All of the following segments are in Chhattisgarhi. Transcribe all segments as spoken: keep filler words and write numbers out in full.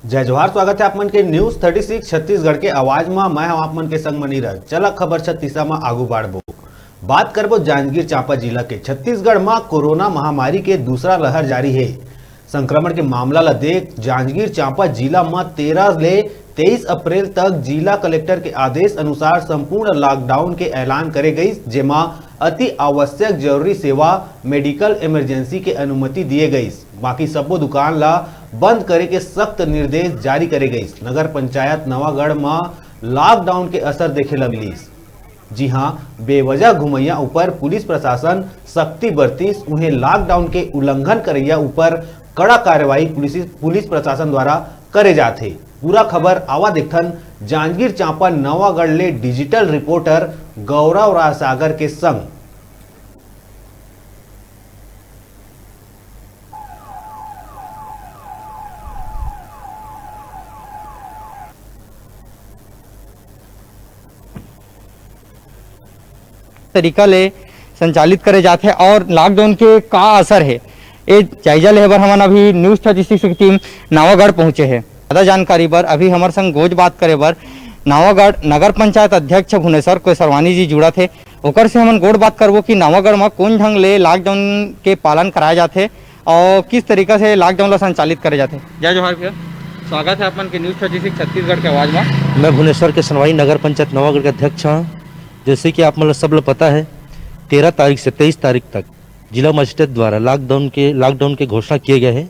जय जोहार, स्वागत है आप मन के न्यूज़ थर्टी सिक्स छत्तीसगढ़ के आवाज मा। मैं हूं आप मन के संग म नीरज। चला खबर छत्तीसा मा आगू बाढ़बो। बात करबो जांजगीर चांपा जिला के। छत्तीसगढ़ मा कोरोना महामारी के दूसरा लहर जारी हे। संक्रमण के मामला ल देख जांजगीर चांपा जिला म तेरह ले तेईस अप्रैल तक जिला कलेक्टर के आदेश अनुसार संपूर्ण लॉकडाउन के ऐलान करे गइस, जेमा अति आवश्यक जरूरी सेवा, मेडिकल इमरजेंसी के अनुमति दिए गइस। बाकी सब्बो दुकान ला बंद करे के सख्त निर्देश जारी करे गइस। नगर पंचायत नवागढ़ म लॉकडाउन के असर देखे ल मिलिस। जी हां, बेवजह घुमैया ऊपर पुलिस प्रशासन सख्ती बरतिस, उहें लॉकडाउन के उल्लंघन करैया ऊपर कड़ा कार्रवाई पुलिस, पुलिस प्रशासन द्वारा करे जात हे। पूरा खबर आवा देखथन जांजगीर चांपा नवागढ़ ले डिजिटल रिपोर्टर गौरव राजसागर के संग। तरीका ले संचालित करे जाथे और लॉकडाउन के का असर हे, ये जायजा लेहे बर हमन अभी न्यूज़ थर्टी सिक्स की टीम नवागढ़ पहुंचे हे। ज्यादा जानकारी बर अभी हमर संग गोज बात करे बर नवागढ़ नगर पंचायत अध्यक्ष भुवनेश्वर केसरवानी जी जुड़त हे। ओकर से हमन गोठ बात करबो कि नवागढ़ म कोन ढंग ले लॉकडाउन के पालन कराए जाथे और किस तरीका से लॉकडाउन ला संचालित करे जाथे। जय जोहार भैया, स्वागत है आप मन के न्यूज़ थर्टी सिक्स छत्तीसगढ़ के आवाज में। मैं भुवनेश्वर केसरवानी, नगर पंचायत नवागढ़ के अध्यक्ष हूँ। जैसे कि आप मन ला सब ला पता है, तेरह तारीख से तेईस तारीख तक जिला मजिस्ट्रेट द्वारा लॉकडाउन के, लॉकडाउन के घोषणा किए गए है।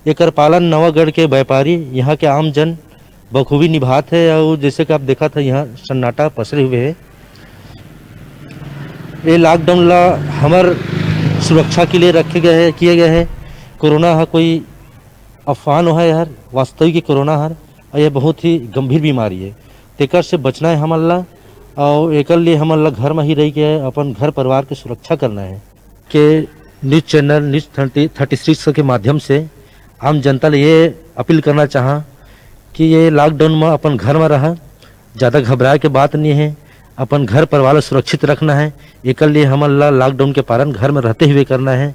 एकर पालन नवागढ़ के व्यापारी, यहाँ के आम जन बखूबी निभात है और जैसे कि आप देखत है, यहाँ सन्नाटा पसरे हुए है। ये लॉकडाउन ला हमर सुरक्षा के लिए रखे गए है, किए गए है। कोरोना हा कोई अफवाह नो है यार, वास्तविक ये कोरोना हर, और ये बहुत ही गंभीर बीमारी है। तेकर से बचना है हमन ला, और एकर लिए हमन ला घर में ही रह के अपन घर परिवार के सुरक्षा करना है। के news channel news thirty, thirty six के माध्यम से आम जनता ले ये अपील करना चाहा कि ये लॉकडाउन में अपन घर में रहा, ज़्यादा घबराए के बात नहीं है, अपन घर परिवार ला सुरक्षित रखना है। एकर लिए हमन ला लॉकडाउन के पालन घर में रहते हुए करना है।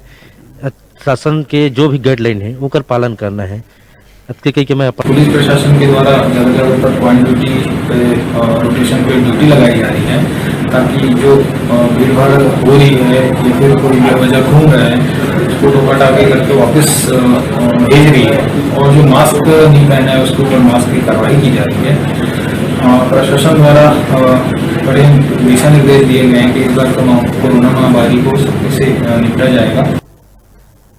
शासन के जो भी गाइडलाइन है, ओकर पालन करना है। अतके कहि के मैं अपन पुलिस प्रशासन के द्वारा जगह-जगह पर पॉइंट ड्यूटी पे, अ, रोटेशन पे ड्यूटी लगाई जा रही है, ताकि जो, अ, भीड़-भाड़ हो रही है या फिर कोई बेवजह घूम रहा है, उसको रोका टाके करके वापस, अ, अ, भेज रही है और जो मास्क नहीं पहना है, उसके ऊपर मास्क की कार्रवाई की जा रही है। अ, प्रशासन द्वारा, अ, बड़े दिशा निर्देश दिए गए हैं कि इस बार कोरोना महामारी को सख्ती से, अ, निपटा जाएगा।